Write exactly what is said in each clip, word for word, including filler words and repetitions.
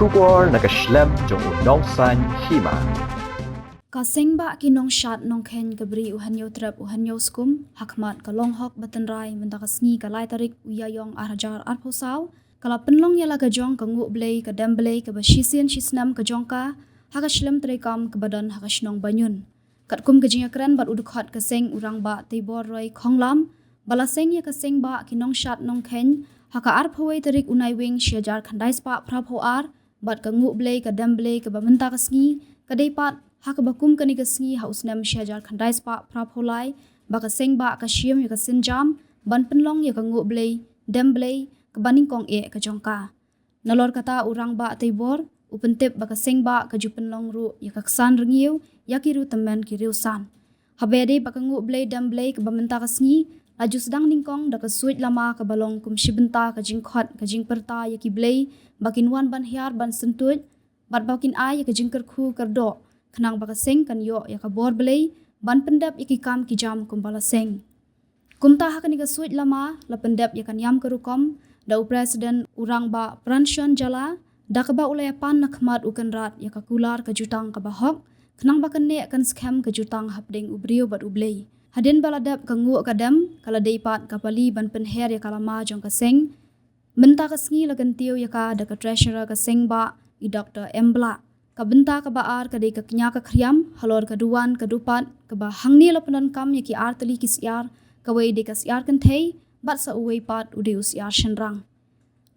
Khubor na ka shlem jong u Nongsaiñ Hima. Ka Seng Bah ki Nongshad Nongkheiñ ka Bri u Hynñiewtrep u Hynñiewskum, ha khmat ka Longhok Batynrai, mynta ka sngi ka lai tarik u Ïaïong ar hajar arphew saw, ka la pynlong ïa la ka jong ka Nguh Blei ka Dem Blei kaba shisien shisnem ka jong ka, ha ka shlem treikam kaba don ha ka shnong Banyun. Katkum ka jingïakren bad u dkhot ka seng u Rangbah Teibor Roy Khonglam, ba la seng ïa ka Seng Bah ki Nongshad Nongkheiñ ha ka arphew wei tarik u Naiwieng shi hajar khyndai spah phraphew ar, bad ka Nguh Blei ka Dem Blei kaba mynta ka sngi, ka dei pat ha kaba kum kane ka sngi ha u snem shi hajar khyndai spah phraphew lai, ba ka Seng Bah ka shim ïa ka sienjam ban pynlong ïa ka Nguh Blei Dem Blei kaba nyngkong eh ka jong ka. Nalor kata u Rangbah Teibor u pyntip ba ka Seng Bah ka ju pynlong ruh ïa ka ksan rngiew ïa ki riew tymmen ki riew san. Haba ïadei bad ka Nguh Blei Dem Blei kaba mynta ka sngi, la ju sdang nyngkong da ka suit lama kaba long kum shi bynta ka jingkhot ka jingpyrta ïa ki blei ba kin wan ban hiar ban syntuid, bad ba kin ai ïa ka jingkyrkhu kyrdoh, khnang ba ka seng kan ïoh ïa ka bor blei ban pyndep ïa ki kam ki jam kumba la seng. Kumta ha kane ka suit lama la pyndep ïa ka niam ka rukom da u President u Rangbah Pranshon Jala, da kaba u la ïapan na khmat u Kynrad ïa ka kular ka jutang kaba hok, khnang ba kan neh kan skhem ka jutang hapdeng u briew bad u Blei. Hadien ba la dep ka Nguh ka Dem, ka la dei pat ka pali ban pynher ïa ka lama jong ka seng. Mynta ka sngi la kyntiew ïa ka da ka Treasurer ka Seng Bah, i Doktor M Blah. Ka bynta kaba ar ka dei ka kñia ka khriam, halor ka duwan ka dupat, kaba hangne la pyndonkam ïa ki ar tylli ki syiar, kawei dei ka syiar kynthei, bad sa uwei pat u dei u syiar shynrang.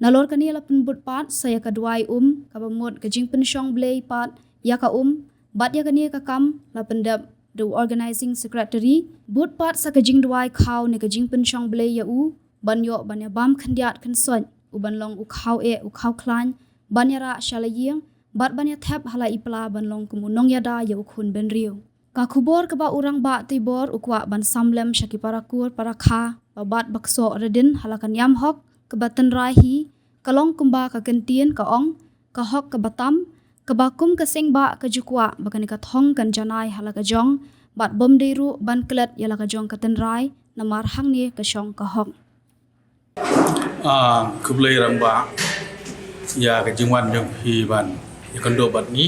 Nalor kane la pynbud pat sa ïa ka duwai um, kaba mut ka jingpynshong blei pat ïa ka um, bad ïa kane ka kam la pyndep da u Organizing Secretary, bud pat sa ka jingduwai khaw ne ka jingpynshong blei ïa u, ban ïoh ban ïa bam khyndiat khynsoit, u ban long u khaw eh u khaw khlaiñ, ban ïa rah sha la ïing, bad ban ïa thep ha la i pla ban long kum u nongïada ïa u khun bynriew. Ka khubor kaba u Rangbah Teibor u kwah ban sam lem sha ki para kur para kha, ba bat ba ksoh ridin ha la ka niam hok, kaba tynrai hi, ka long kumba ka kyntien ka ong, ka hok kaba tam, kaba kum ka Seng Bah ka ju kwah ba kane ka thong kan janai ha la ka jong, bad bym dei ruh ban klet ïa la ka jong ka tynrai, namar hangne ka shong ka hok. Ah, khublei Rangbah ïa ka jingwan jong phi ban ïakynduh bad ngi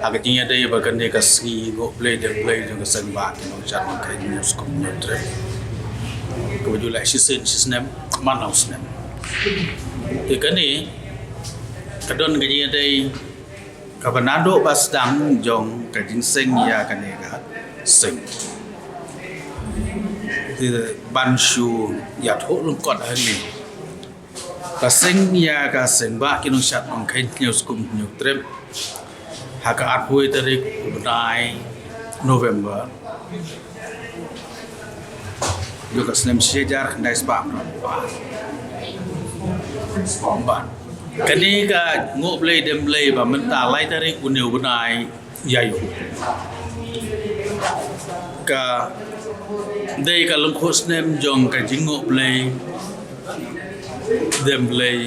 ha ka jingïadei bad kane ka sngi Nguh Blei Dem Blei jong ka Seng Bah ki Nongshad Nongkheiñ Hynñiewskum Hynñiewtrep, kaba ju leh shisien shisnem man la u snem. Te kane ka don ka jingïadei kaba naduh ba sdang jong ka jingseng ïa kane ka seng. Te ban shu ïathuh lyngkot hangne, ka seng ïa ka Seng Bah ki Nongshad Nongkheiñ Hynñiewskum Hynñiewtrep ha ka arphew tarik u bnai November jong ka snem shi hajar khyndai spah phraphew ar. Bad kane ka Nguh Blei Dem Blei ba mynta lai tarik une u bnai Ïaïong, ka dei ka lyngkhuh snem jong ka jingnguh blei dem blei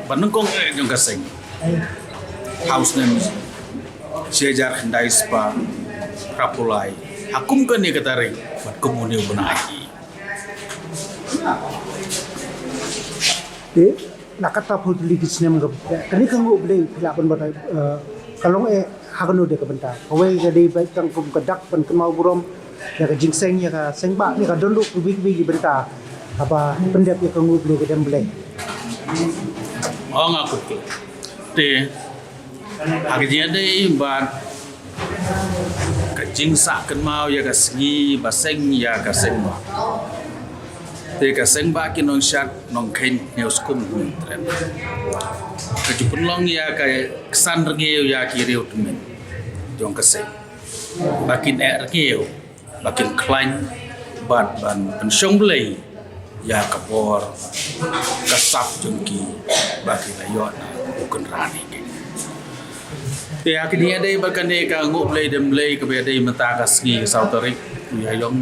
ba nyngkong eh jong ka seng ha u snem shi hajar khyndai spah phraphew lai, ha kum kane ka tarik bad kum une u bnai. Te na kata phew tylli ki snem ka, kane ka nguh blei phi lah ban batai, eh, ka long eh ha kano de ka bynta? Kawei ka dei ba tang kum ka dak ban kynmaw burom ïa ka jingseng ïa ka seng bah, ne ka don ruh kiwei kiwei ki bynta haba pyndep ïa ka nguh blei ka dem blei? Ong, nga kut kut. Te ha ka jingïadei bad ka jingsah kynmaw ïa ka sngi ba seng ïa ka seng bah, te ka seng bah ki nongshad nongkheiñ hynñiew skum hynñiew trep ka ju pynlong ïa ka ksan rngiew ïa ki riew tymmen jong ka seng ba kin eh rngiew, ba kin khlaiñ bad ban pynshong blei ïa ka bor ka sap jong ki ba ki la ïoh na u kynrad ïa ki. Te ha kine ïadei bad kane ka nguh blei dem blei kaba ïadei mynta ka sngi ka saw tarik u Ïaïong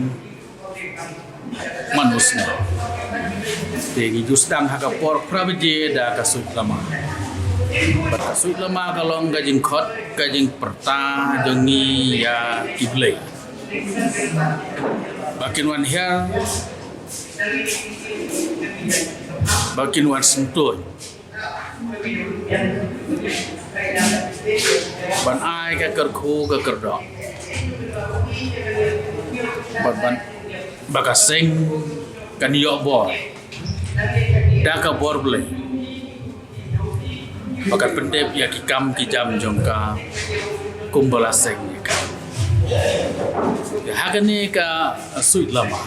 man u snem. Te ngi ju sdang ha ka por phra baje da ka suit lama. Bad ka suit lama ka long ka jingkhot ka jingpyrta jong ngi ïa ki blei ba kin wan hiar, ba kin wan syntuid, Ban ai ka kyrkhu ka kyrdoh. Ban ban ba ka seng kan ïoh bor da ka bor Blei. Ba kan pyndep ïa ki kam ki jam jong ka kumba la seng ïa ka. Ha kane ka suit lama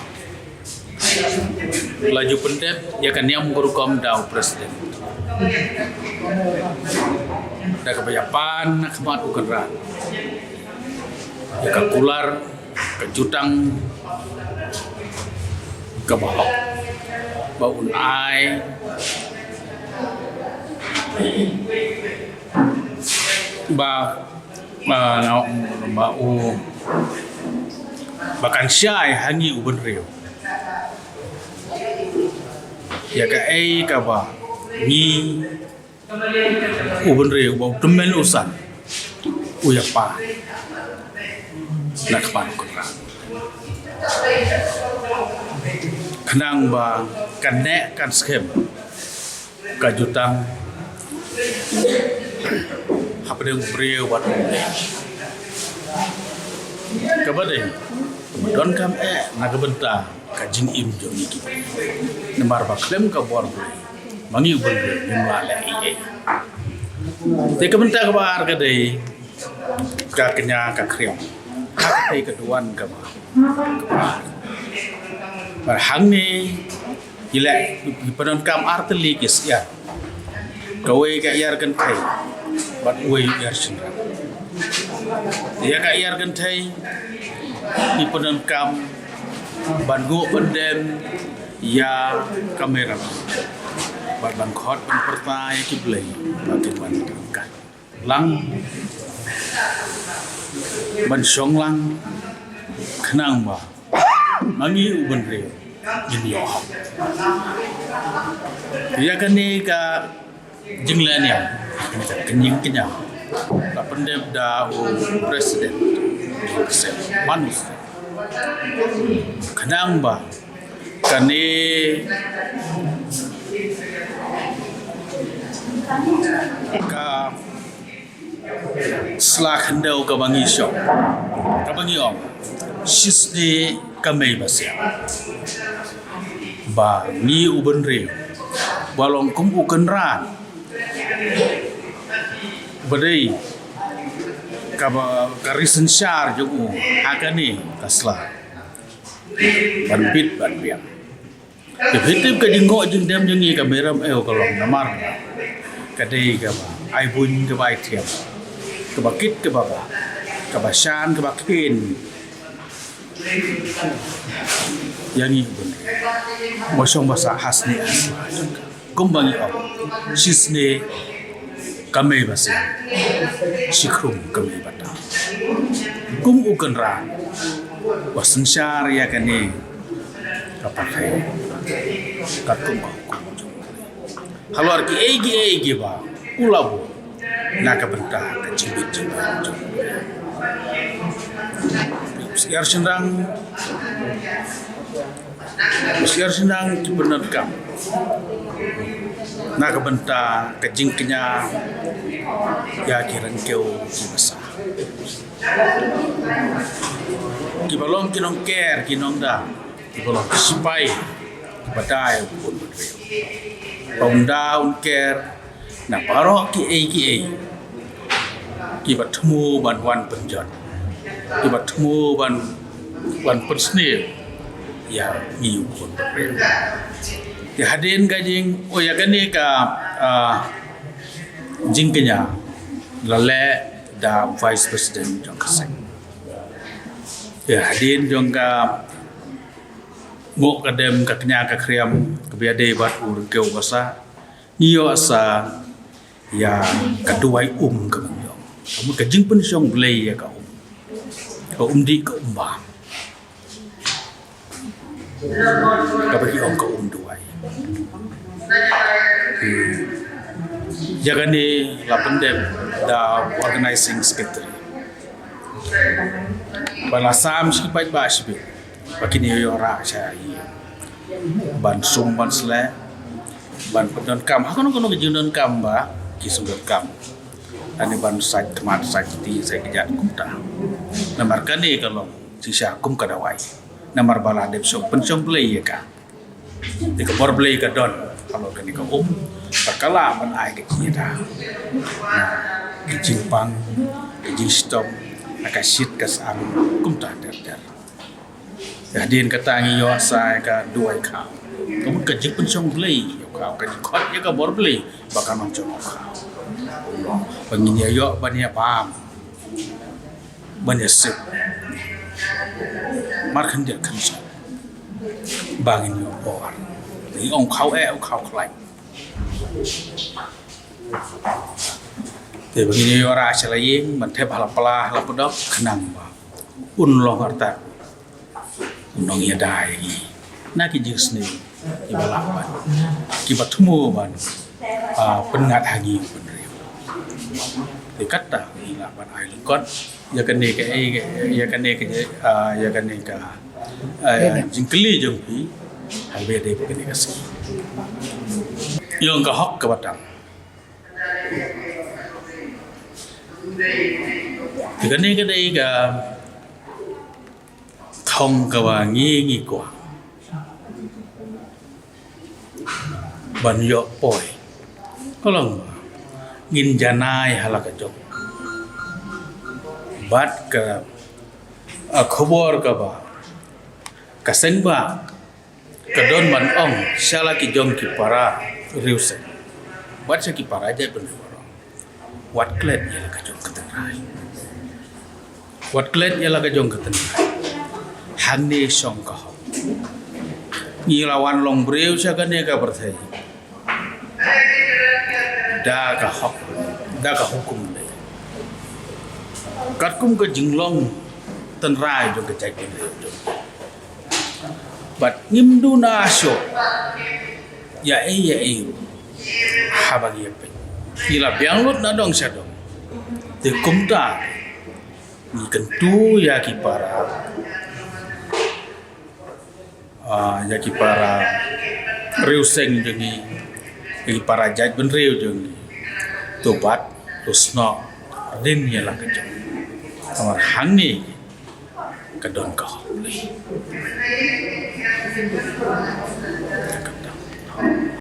la ju pyndep ïa ka niam ka rukom da u president. Da kaba ïa pan na khmat u kynrad ïa ka kular, ka jutang kaba hok ba un ai ba, ba, ba u ba kan shai ha ngi u bynriew ïa kaei kaba ngi u bynriew ba u tymmen u san u ïa pan na khmat u kynrad. Khnang ba kan neh kan skhem ka jutang hapdeng u briew bad u mlien. Kaba dei, donkam eh na ka bynta ka jingim jong ngi ki briew. Namar ba khlem ka bor Blei ma ngi u bynriew ngim lah leh ei ei. Te ka bynta kaba ar ka dei ka kñia ka khriam. Ka dei ka duwan kaba, kaba ar. Bad hangne ki leh, ki pyndonkam ar tylli ki syiar. Kawei ka ïar kynthei bad uwei u ïar shynrang. Ïa ka ïar kynthei ki pyndonkam ban nguh ban dem ïa ka Mei Ramew bad ban khot ban pyrta ïa ki blei ba kin wan ryngkat lang ban shong lang khnang ba ma ngi u bynriew ngin ïoh hok. Ïa kane ka jingleh niam, kane ka jingkñia la pyndep da u president, u president man u khnang ba kane ka sla khyndew kaba ngi shong, kaba ngi ong shisnei ka mei ba siang, ba ngi u bynriew ba long kum u kynrad ba dei kaba ka ri synshar jong u ha kane ka sla ban bit ban biang. Te phi tip ka jingngoh jingdem jong ngi ka Mei Ramew ka long namar ka dei kaba ai buiñ kaba ai thiam, kaba kit kaba bah, kaba shan kaba khlin ïa ngi u bynriew ba shong ba sah ha snieh ha sla jong ka. Kumba ngi ong shisnei ka mei ba siang, shikhrum ka mei ba tam. Kum u kynrad ba synshar ïa kane ka pyrthei katkum ka hukum jong u Blei halor kiei kiei kiba u la buh na ka bynta ka jingbit jingbaroh jong u. Syiar shynrang, syiar shynrang ki pyndonkam na ka bynta ka jingkñia ïa ki ryngkew ki basa, kiba long ki nongker ki nongda, kiba long ki sipai kiba dei u bun bad riew. Ba un da un ker na baroh kiei kiei kiba thmu ban wan pynjot, kiba thmu ban wan pynsniew ïa ngi u khun bad riew. Te hadien ka jing, oh, ïa kane ka, ah, jingkñia la leh da Vice President jong ka seng. Te hadien jong ka nguh ka dem ka kñia ka khriam kaba ïadei bad u ryngkew basa, ngi ïoh sa ïa ka duwai um kaba ngi ong. Ka mut ka jingpynshong Blei ïa ka um. Ka um dih ka um bam. Kaba ki ong ka um duwai. Hmm. Ïa kane la pyndep da organizing secretary. Ba la sam shi paidbah shibit ba kin ïoh rah sha ïing ban sum ban sleh ban pyndonkam ha kano kano ka jingdonkam ba ki sngewthuh kam. Ani ban sait khmat, sait kti, sait kjat kumta. Namar kane ka long shisha kum ka dawai. Namar ba la dep shong pynshong Blei ïa ka. Te ka bor Blei ka don halor kane ka um. Ba ka lah ban ai ka jingïada na ki jingpang, ki jingshitom, na ka shit ka sah kumta ter ter. Hadien kata ngi ïoh sa ïa ka duwai khaw. Ka mut ka jingpynshong Blei ïa u khaw, ka jingkhot ïa ka bor Blei ba kan ym jong u khaw. Ba ngin ïa ïoh ban ïa bam, ban ïa sep. Mar khyndiat khyndiat ba ngin ïoh bor. Ngi ong khaw eh, u khaw khlaiñ. Te ba ngin ïa ïoh rah sha la ïing, ban thep ha la pla, ha la pdok, khnang ba un long artat, un long ïada ïa ngi na ki jingsniew kiba lah ban, kiba thmu ban, ah, pynngat ha ngi u bynriew. Te kata ngi lah ban ai lyngkot ïa kane ka, ïa kane ka, ah, ïa kane ka, ah, jingkylli jong phi ha kaba ïadei bad kane ka sngi. Ïong ka hok kaba tam. Te kane ka dei ka thong kaba ngi ngi kwah ban ïoh poi. Ka long ba ngin janai ha la ka jong bad ka, ah, khubor kaba ka seng ba ka don ban ong sha la ki jong ki para riewseng bad sha ki para jaitbynriew baroh. Wat klet ïa la ka jong ka tynrai. Wat klet ïa la ka jong ka tynrai. Hangne shong ka hok. Ngi la wan long briew sha kane ka pyrthei da ka hok, da ka hukum Blei. Katkum ka jinglong tynrai jong ka jaitbynriew jong ngi. Bad ngim duna shuh ïa ei ïa ei ruh haba ngi ïa peit. Ngi la biang lut na dong sha dong. Te kumta ngi kyntu ïa ki para, ah, ïa ki para riewseng jong ngi, ïa ki para jaitbynriew jong ngi, to bat, to snoh rin ïa la ka jong. Namar hangne ka don ka hok Blei.